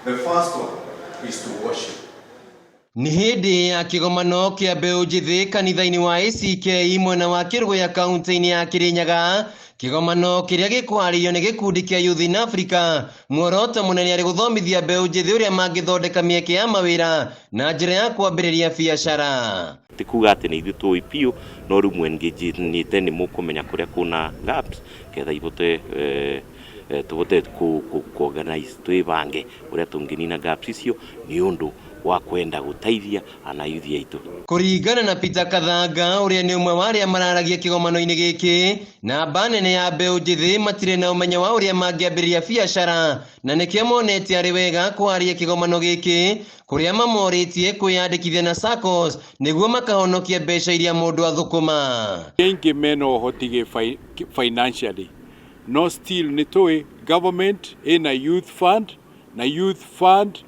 The first one is to worship. Nĩ hĩndĩ ya kĩgomano kĩa mbeũ njĩthĩ kanitha-inĩ wa ACK mwena wa Kĩrũgũya kaunti-inĩ ya Kĩrĩnyaga, kĩgomano kĩrĩa gĩkũharĩirio nĩ gĩkundi kĩa Youth in Africa, muoroto mũnene arĩ gũthomithia mbeũ njĩthĩ ũrĩa mangĩthondeka mĩeke ya mawĩra na njĩra ya kwambĩrĩria biacara. Ti kuga atĩ nĩ ithuĩ tũĩ biũ, no rĩu mwengĩnjĩte nĩ mũkũmenya kũrĩa kwĩna gaps ketha ibote tũbote kũ organize twĩbange ũrĩa tũngĩnina gaps icio nĩ ũndũ wa kwenda gũteithia anayuthi aitũ. Kũringana na Peter Kathanga ũrĩa nĩ ũmwe wa arĩa mararagia kĩgomano-inĩ gĩkĩ, namba nene ya mbeũ njĩthĩ matirĩ na ũmenyo wa ũrĩa mangĩambĩrĩria biacara na nĩkĩo monete arĩ wega kũharia kĩgomano gĩkĩ kũrĩa mamorĩtie kwĩyandĩkithia na SACCOS nĩguo makahonokia mbeca iria mũndũ athũkũma. Aingĩ mena ũhoti gĩ financially, no still nĩ tũĩ government ĩna youth fund, na youth fund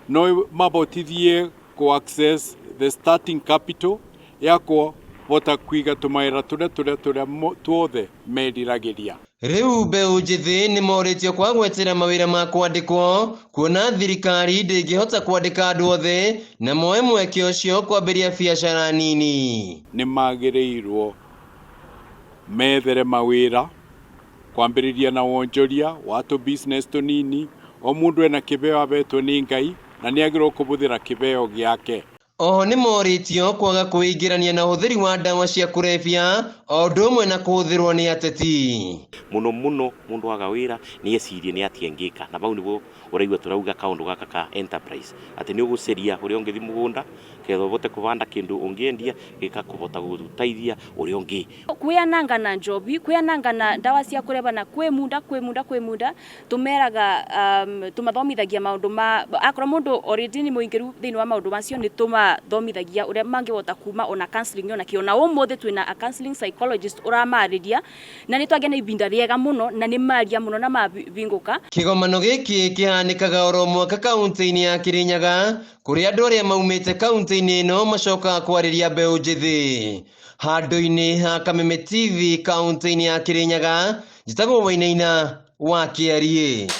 no mabotithie ku access the starting capital ya kũhota kũiga tũmawĩra tũrĩa tũrĩa tũrĩa tuothe meriragĩria. Rĩu mbeũ njĩthĩ nĩ morĩtio kwa gwetera mawĩra ma kwandĩkwo kuona thirikari ndĩngĩhota kwandĩka andũ othe na moe mweke ũcio kwambĩrĩria biacara nini. Nĩ magĩrĩirwo methere mawĩra kwambĩrĩria na wonjoria wa tũ business tũnini. O mũndũ ena kĩbeo abetwo nĩ Ngai na nĩ agĩrĩirwo kũbũthĩra kĩbeo gĩake. Oho nĩ morĩtio kwaga kwĩingĩrania na ũhũthĩri wa ndawa cia kũrebia o ũndũ ũmwe na kũhũthĩrwo nĩ ateti. Mũno mũno mũndũ aga wĩra nĩ ecirie nĩ atĩa angĩka, na bau nĩguo ũraigua tũrauga kaũndũ gaka ka enterprise, atĩ nĩ ũgũceria ũrĩa ũngĩthiĩ mũgũnda ketha ũbote kũbanda kĩndũ ũngĩendia gĩgakũhota gũgũteithia ũrĩa ũngĩ. Kwiananga na njobi, kwiananga na ndawa cia kureba, na kwĩ munda kwĩ munda kwĩ munda tumeraga tumathomithagia maundu ma akorwo mundu already ni muingiru thiini wa maundu macio, ni tumathomithagia uria mangihota kuma ona counseling ona kio. Na umuthi twina a counseling psychologist uramariria, na ni twagia na ibinda riega muno na ni maria muno na mabinguka. Kĩgomano gĩkĩ kĩhanĩkaga oro mwaka kaunti-inĩ ya Kĩrĩnyaga, kũrĩa andũ arĩa maumĩte kaunti-inĩ ĩno macokaga kwarĩria mbeũ njĩthĩ. Handũ-inĩ ha Kameme TV kaunti-inĩ ya Kĩrĩnyaga, njĩtagwo Wainaina wa Kĩariĩ.